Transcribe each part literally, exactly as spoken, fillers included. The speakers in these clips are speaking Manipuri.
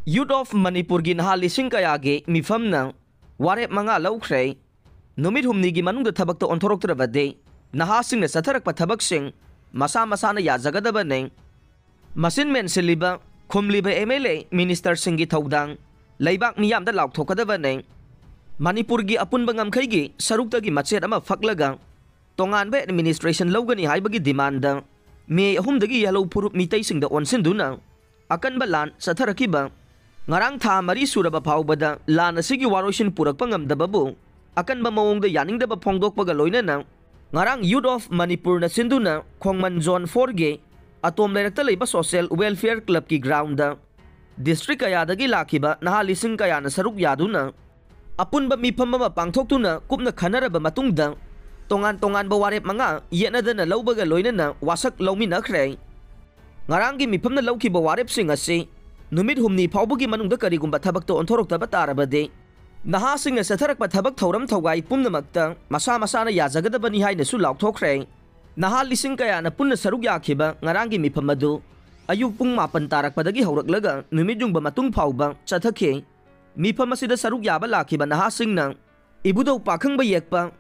Youth of ꯃꯅꯤꯄꯨꯔꯒꯤ ꯅꯍꯥ ꯂꯤꯁꯤꯡ ꯀꯌꯥꯒꯤ ꯃꯤꯐꯝꯅ ꯋꯥꯔꯦꯞ ꯃꯉꯥ ꯂꯧꯈ꯭ꯔꯦ꯫ ꯅꯨꯃꯤꯠ ꯍꯨꯝꯅꯤꯒꯤ ꯃꯅꯨꯡꯗ ꯊꯕꯛꯇ ꯑꯣꯟꯊꯣꯔꯛꯇ꯭ꯔꯕꯗꯤ ꯅꯍꯥꯁꯤꯡꯅ ꯆꯠꯊꯔꯛꯄ ꯊꯕꯛꯁꯤꯡ ꯃꯁꯥ ꯃꯁꯥꯅ ꯌꯥꯖꯒꯗꯕꯅꯤ꯫ ꯃꯆꯤꯟ ꯃꯦꯟꯁꯤꯜꯂꯤꯕ, ꯈꯨꯝꯂꯤꯕ ꯑꯦꯝ ꯑꯦꯜ ꯑꯦ, ꯃꯤꯅꯤꯁꯇꯔꯁꯤꯡꯒꯤ ꯊꯧꯗꯥꯡ ꯂꯩꯕꯥꯛ ꯃꯤꯌꯥꯝꯗ ꯂꯥꯎꯊꯣꯛꯀꯗꯕꯅꯤ꯫ ꯃꯅꯤꯄꯨꯔꯒꯤ ꯑꯄꯨꯟꯕ ꯉꯝꯈꯩꯒꯤ ꯁꯔꯨꯛꯇꯒꯤ ꯃꯆꯦꯠ ꯑꯃ ꯐꯛꯂꯒ ꯇꯣꯉꯥꯟꯕ ꯑꯦꯗꯃꯤꯅꯤꯁꯇ꯭ꯔꯦꯁꯟ ꯂꯧꯒꯅꯤ ꯍꯥꯏꯕꯒꯤ ꯗꯤꯃꯥꯟꯗ ꯃꯤꯑꯣꯏ ꯑꯍꯨꯝꯗꯒꯤ ꯌꯦꯜꯍꯧ ꯐꯨꯔꯨꯞ ꯃꯤꯇꯩꯁꯤꯡꯗ ꯑꯣꯟꯁꯤꯟꯗꯨꯅ ꯑꯀꯟꯕ ꯂꯥꯟ ꯆꯠꯊꯔꯛꯈꯤꯕ ꯉꯔꯥꯡ ꯊꯥ ꯃꯔꯤ ꯁꯨꯔꯕ ꯐꯥꯎꯕꯗ ꯂꯥꯟ ꯑꯁꯤꯒꯤ ꯋꯥꯔꯣꯏꯁꯤꯟ ꯄꯨꯔꯛꯄ ꯉꯝꯗꯕꯕꯨ ꯑꯀꯟꯕ ꯃꯑꯣꯡꯗ ꯌꯥꯅꯤꯡꯗꯕ ꯐꯣꯡꯗꯣꯛꯄꯒ ꯂꯣꯏꯅꯅ ꯉꯔꯥꯡ Youth of ꯃꯅꯤꯄꯨꯔꯅ ꯁꯤꯟꯗꯨꯅ ꯈꯣꯡꯃꯟ ꯖꯣꯟ ꯐꯣꯔꯒꯤ ꯑꯇꯣꯝ ꯂꯩꯔꯛꯇ ꯂꯩꯕ ꯁꯣꯁꯤꯌꯦꯜ ꯋꯦꯜꯐꯤꯌꯔ ꯀ꯭ꯂꯕꯀꯤ ꯒ꯭ꯔꯥꯎꯟꯗ ꯗꯤꯁꯇ꯭ꯔꯤꯛ ꯀꯌꯥꯗꯒꯤ ꯂꯥꯛꯈꯤꯕ ꯅꯍꯥ ꯂꯤꯁꯤꯡ ꯀꯌꯥꯅ ꯁꯔꯨꯛ ꯌꯥꯗꯨꯅ ꯑꯄꯨꯟꯕ ꯃꯤꯐꯝ ꯑꯃ ꯄꯥꯡꯊꯣꯛꯇꯨꯅ ꯀꯨꯞꯅ ꯈꯟꯅꯔꯕ ꯃꯇꯨꯡꯗ ꯇꯣꯉꯥꯟ ꯇꯣꯉꯥꯟꯕ ꯋꯥꯔꯦꯞ ꯃꯉꯥ ꯌꯦꯠꯅꯗꯅ ꯂꯧꯕꯒ ꯂꯣꯏꯅꯅ ꯋꯥꯁꯛ ꯂꯧꯃꯤꯟꯅꯈ꯭ꯔꯦ꯫ ꯉꯔꯥꯡꯒꯤ ꯃꯤꯐꯝꯅ ꯂꯧꯈꯤꯕ ꯋꯥꯔꯦꯞꯁꯤꯡ ꯑꯁꯤ ꯅꯨꯃꯤꯠ ꯍꯨꯝꯅꯤ ꯐꯥꯎꯕꯒꯤ ꯃꯅꯨꯡꯗ ꯀꯔꯤꯒꯨꯝꯕ ꯊꯕꯛꯇ ꯑꯣꯟꯊꯣꯔꯛꯇꯕ ꯇꯥꯔꯕꯗꯤ ꯅꯍꯥꯁꯤꯡꯅ ꯆꯠꯊꯔꯛꯄ ꯊꯕꯛ ꯊꯧꯔꯝ ꯊꯧꯒꯥꯏ ꯄꯨꯝꯅꯃꯛꯇ ꯃꯁꯥ ꯃꯁꯥꯅ ꯌꯥꯖꯒꯗꯕꯅꯤ ꯍꯥꯏꯅꯁꯨ ꯂꯥꯎꯊꯣꯛꯈ꯭ꯔꯦ꯫ ꯅꯍꯥ ꯂꯤꯁꯤꯡ ꯀꯌꯥꯅ ꯄꯨꯟꯅ ꯁꯔꯨꯛ ꯌꯥꯈꯤꯕ ꯉꯔꯥꯡꯒꯤ ꯃꯤꯐꯝ ꯑꯗꯨ ꯑꯌꯨꯛ ꯄꯨꯡ ꯃꯥꯄꯟ ꯇꯥꯔꯛꯄꯗꯒꯤ ꯍꯧꯔꯛꯂꯒ ꯅꯨꯃꯤꯠ ꯌꯨꯡꯕ ꯃꯇꯨꯡ ꯐꯥꯎꯕ ꯆꯠꯊꯈꯤ꯫ ꯃꯤꯐꯝ ꯑꯁꯤꯗ ꯁꯔꯨꯛ ꯌꯥꯕ ꯂꯥꯛꯈꯤꯕ ꯅꯍꯥꯁꯤꯡꯅ ꯏꯕꯨꯙꯧ ꯄꯥꯈꯪꯕ ꯌꯦꯛꯄ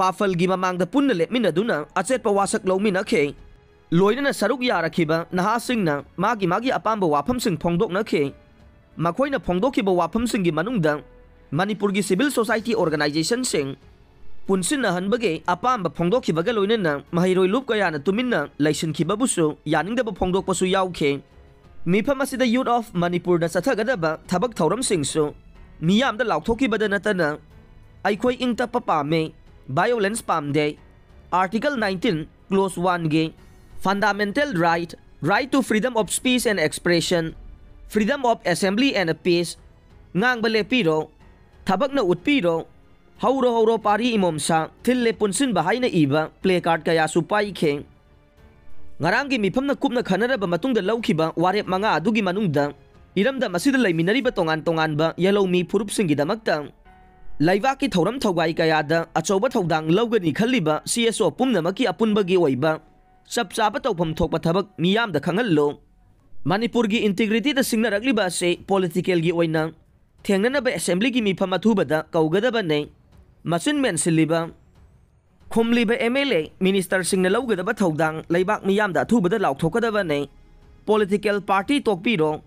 ꯄꯥꯐꯜꯒꯤ ꯃꯃꯥꯡꯗ ꯄꯨꯟꯅ ꯂꯦꯞꯃꯤꯟꯅꯗꯨꯅ ꯑꯆꯦꯠꯄ ꯋꯥꯁꯛ ꯂꯧꯃꯤꯟꯅꯈꯤ꯫ ꯂꯣꯏꯅꯅ ꯁꯔꯨꯛ ꯌꯥꯔꯛꯈꯤꯕ ꯅꯍꯥꯁꯤꯡꯅ ꯃꯥꯒꯤ ꯃꯥꯒꯤ ꯑꯄꯥꯝꯕ ꯋꯥꯐꯝꯁꯤꯡ ꯐꯣꯡꯗꯣꯛꯅꯈꯤ꯫ ꯃꯈꯣꯏꯅ ꯐꯣꯡꯗꯣꯛꯈꯤꯕ ꯋꯥꯐꯝꯁꯤꯡꯒꯤ ꯃꯅꯨꯡꯗ ꯃꯅꯤꯄꯨꯔꯒꯤ ꯁꯤꯚꯤꯜ ꯁꯣꯁꯥꯏꯇꯤ ꯑꯣꯔꯒꯅꯥꯏꯖꯦꯁꯟꯁꯤꯡ ꯄꯨꯟꯁꯤꯟꯅꯍꯟꯕꯒꯤ ꯑꯄꯥꯝꯕ ꯐꯣꯡꯗꯣꯛꯈꯤꯕꯒ ꯂꯣꯏꯅꯅ ꯃꯍꯩꯔꯣꯏ ꯂꯨꯞ ꯀꯌꯥꯅ ꯇꯨꯃꯤꯟꯅ ꯂꯩꯁꯤꯟꯈꯤꯕꯕꯨꯁꯨ ꯌꯥꯅꯤꯡꯗꯕ ꯐꯣꯡꯗꯣꯛꯄꯁꯨ ꯌꯥꯎꯈꯤ꯫ ꯃꯤꯐꯝ ꯑꯁꯤꯗ Youth of ꯃꯅꯤꯄꯨꯔꯗ ꯆꯠꯊꯒꯗꯕ ꯊꯕꯛ ꯊꯧꯔꯝꯁꯤꯡꯁꯨ ꯃꯤꯌꯥꯝꯗ ꯂꯥꯎꯊꯣꯛꯈꯤꯕꯗ ꯅꯠꯇꯅ ꯑꯩꯈꯣꯏ ꯏꯪ ꯇꯞꯄ ꯄꯥꯝꯃꯦ, ꯚꯥꯏꯑꯣꯂꯦꯟꯁ ꯄꯥꯝꯗꯦ, ꯑꯥꯔꯇꯤꯀꯜ ꯅꯥꯏꯟꯇꯤꯟ ꯀ꯭ꯂꯣꯖ ꯋꯥꯟꯒꯤ fundamental right, right to freedom of speech and expression, freedom of assembly and speech, ꯉꯥꯡꯕ ꯂꯦꯞꯄꯤꯔꯣ, ꯊꯕꯛꯅ ꯎꯠꯄꯤꯔꯣ, ꯍꯧꯔꯣ ꯍꯧꯔꯣ ꯄꯥꯔꯤ ꯏꯃꯣꯝꯁꯥ, ꯊꯤꯜꯂꯦ ꯄꯨꯟꯁꯤꯟꯕ ꯍꯥꯏꯅ ꯏꯕ ꯄ꯭ꯂꯦ ꯀꯥꯔꯗ ꯀꯌꯥꯁꯨ ꯄꯥꯏꯈꯤ꯫ ꯉꯔꯥꯡꯒꯤ ꯃꯤꯐꯝꯅ ꯀꯨꯞꯅ ꯈꯟꯅꯔꯕ ꯃꯇꯨꯡꯗ ꯂꯧꯈꯤꯕ ꯋꯥꯔꯦꯞ ꯃꯉꯥ ꯑꯗꯨꯒꯤ ꯃꯅꯨꯡꯗ ꯏꯔꯝꯗꯝ ꯑꯁꯤꯗ ꯂꯩꯃꯤꯟꯅꯔꯤꯕ ꯇꯣꯉꯥꯟ ꯇꯣꯉꯥꯟꯕ ꯌꯦꯜꯍꯧꯃꯤ ꯐꯨꯔꯨꯞꯁꯤꯡꯒꯤꯗꯃꯛꯇ ꯂꯩꯕꯥꯛꯀꯤ ꯊꯧꯔꯝ ꯊꯧꯒꯥꯏ ꯀꯌꯥꯗ ꯑꯆꯧꯕ ꯊꯧꯗꯥꯡ ꯂꯧꯒꯅꯤ ꯈꯜꯂꯤꯕ ꯁꯤ ꯑꯦꯁ ꯑꯣ ꯄꯨꯝꯅꯃꯛꯀꯤ ꯑꯄꯨꯟꯕꯒꯤ ꯑꯣꯏꯕ ꯆꯞ ꯆꯥꯕ ꯇꯧꯐꯝ ꯊꯣꯛꯄ ꯊꯕꯛ ꯃꯤꯌꯥꯝꯗ ꯈꯪꯍꯜꯂꯨ꯫ ꯃꯅꯤꯄꯨꯔꯒꯤ ꯏꯟꯇꯤꯒ꯭ꯔꯤꯇꯤꯗ ꯁꯤꯡꯅꯔꯛꯂꯤꯕ ꯑꯁꯤ ꯄꯣꯂꯤꯇꯤꯀꯦꯜꯒꯤ ꯑꯣꯏꯅ ꯊꯦꯡꯅꯅꯕ ꯑꯦꯁꯦꯝꯕ꯭ꯂꯤꯒꯤ ꯃꯤꯐꯝ ꯑꯊꯨꯕꯗ ꯀꯧꯒꯗꯕꯅꯤ꯫ ꯃꯆꯤꯟ ꯃꯦꯟꯁꯤꯜꯂꯤꯕ ꯈꯨꯝꯂꯤꯕ ꯑꯦꯝ ꯑꯦꯜ ꯑꯦ ꯃꯤꯅꯤꯁꯇꯔꯁꯤꯡꯅ ꯂꯧꯒꯗꯕ ꯊꯧꯗꯥꯡ ꯂꯩꯕꯥꯛ ꯃꯤꯌꯥꯝꯗ ꯑꯊꯨꯕꯗ ꯂꯥꯎꯊꯣꯛꯀꯗꯕꯅꯤ꯫ ꯄꯣꯂꯤꯇꯤꯀꯦꯜ ꯄꯥꯔꯇꯤ ꯇꯣꯛꯄꯤꯔꯣ,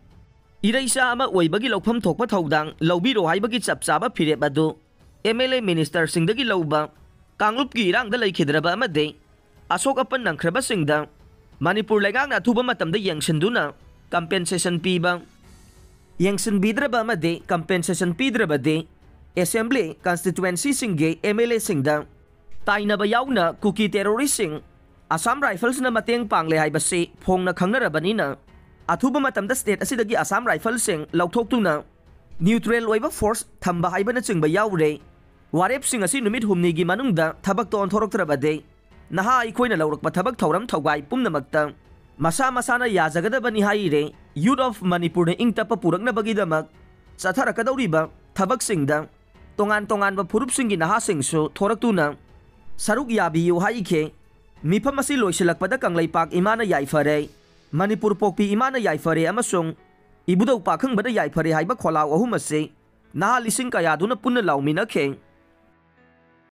ꯏꯔꯩꯆꯥ ꯑꯃ ꯑꯣꯏꯕꯒꯤ ꯂꯧꯐꯝ ꯊꯣꯛꯄ ꯊꯧꯗꯥꯡ ꯂꯧꯕꯤꯔꯣ ꯍꯥꯏꯕꯒꯤ ꯆꯞ ꯆꯥꯕ ꯐꯤꯔꯦꯞ ꯑꯗꯨ ꯑꯦꯝ ꯑꯦꯜ ꯑꯦ ꯃꯤꯅꯤꯁꯇꯔꯁꯤꯡꯗꯒꯤ ꯂꯧꯕ ꯀꯥꯡꯂꯨꯞꯀꯤ ꯏꯔꯥꯡꯗ ꯂꯩꯈꯤꯗ꯭ꯔꯕ ꯑꯃꯗꯤ ꯑꯁꯣꯛ ꯑꯄꯟ ꯅꯪꯈ꯭ꯔꯕꯁꯤꯡꯗ ꯃꯅꯤꯄꯨꯔ ꯂꯩꯉꯥꯛꯅ ꯑꯊꯨꯕ ꯃꯇꯝꯗ ꯌꯦꯡꯁꯤꯟꯗꯨꯅ ꯀꯝꯄꯦꯟꯁꯦꯁꯟ ꯄꯤꯕ, ꯌꯦꯡꯁꯤꯟꯕꯤꯗ꯭ꯔꯕ ꯑꯃꯗꯤ ꯀꯝꯄꯦꯟꯁꯦꯁꯟ ꯄꯤꯗ꯭ꯔꯕꯗꯤ ꯑꯦꯁꯦꯝꯕ꯭ꯂꯤ ꯀꯟꯁꯇꯤꯇ꯭ꯋꯦꯟꯁꯤꯁꯤꯡꯒꯤ ꯑꯦꯝ ꯑꯦꯜ ꯑꯦꯁꯤꯡꯗ ꯇꯥꯏꯅꯕ ꯌꯥꯎꯅ ꯀꯨꯀꯤ ꯇꯦꯔꯣꯔꯤꯁꯁꯤꯡ ꯑꯁꯥꯝ ꯔꯥꯏꯐꯜꯁꯅ ꯃꯇꯦꯡ ꯄꯥꯡꯂꯦ ꯍꯥꯏꯕꯁꯤ ꯐꯣꯡꯅ ꯈꯪꯅꯔꯕꯅꯤꯅ, ꯑꯊꯨꯕ ꯃꯇꯝꯗ ꯁ꯭ꯇꯦꯠ ꯑꯁꯤꯗꯒꯤ ꯑꯁꯥꯝ ꯔꯥꯏꯐꯜꯁꯤꯡ ꯂꯧꯊꯣꯛꯇꯨꯅ ꯅ꯭ꯌꯨꯇ꯭ꯔꯦꯜ ꯑꯣꯏꯕ ꯐꯣꯔꯁ ꯊꯝꯕ ꯍꯥꯏꯕꯅꯆꯤꯡꯕ ꯌꯥꯎꯔꯦ꯫ ꯋꯥꯔꯦꯞꯁꯤꯡ ꯑꯁꯤ ꯅꯨꯃꯤꯠ ꯍꯨꯝꯅꯤꯒꯤ ꯃꯅꯨꯡꯗ ꯊꯕꯛꯇ ꯑꯣꯟꯊꯣꯔꯛꯇ꯭ꯔꯕꯗꯤ ꯅꯍꯥ ꯑꯩꯈꯣꯏꯅ ꯂꯧꯔꯛꯄ ꯊꯕꯛ ꯊꯧꯔꯝ ꯊꯧꯒꯥꯏ ꯄꯨꯝꯅꯃꯛꯇ ꯃꯁꯥ ꯃꯁꯥꯅ ꯌꯥꯖꯒꯗꯕꯅꯤ ꯍꯥꯏꯔꯦ꯫ ꯌꯨꯠ ꯑꯣꯐ ꯃꯅꯤꯄꯨꯔꯅ ꯏꯪ ꯇꯞꯄ ꯄꯨꯔꯛꯅꯕꯒꯤꯗꯃꯛ ꯆꯠꯊꯔꯛꯀꯗꯧꯔꯤꯕ ꯊꯕꯛꯁꯤꯡꯗ ꯇꯣꯉꯥꯟ ꯇꯣꯉꯥꯟꯕ ꯐꯨꯔꯨꯞꯁꯤꯡꯒꯤ ꯅꯍꯥꯁꯤꯡꯁꯨ ꯊꯣꯔꯛꯇꯨꯅ ꯁꯔꯨꯛ ꯌꯥꯕꯤꯌꯨ ꯍꯥꯏꯈꯤ꯫ ꯃꯤꯐꯝ ꯑꯁꯤ ꯂꯣꯏꯁꯤꯜꯂꯛꯄꯗ ꯀꯪꯂꯩꯄꯥꯛ ꯏꯃꯥꯅ ꯌꯥꯏꯐꯔꯦ, ꯃꯅꯤꯄꯨꯔ ꯄꯣꯛꯄꯤ ꯏꯃꯥꯅ ꯌꯥꯏꯐꯔꯦ ꯑꯃꯁꯨꯡ ꯏꯕꯨꯙꯧ ꯄꯥꯈꯪꯕꯅ ꯌꯥꯏꯐꯔꯦ ꯍꯥꯏꯕ ꯈꯣꯜꯂꯥꯎ ꯑꯍꯨꯝ ꯑꯁꯤ ꯅꯍꯥ ꯂꯤꯁꯤꯡ ꯀꯌꯥꯗꯨꯅ ꯄꯨꯟꯅ ꯂꯥꯎꯃꯤꯟꯅꯈꯤ꯫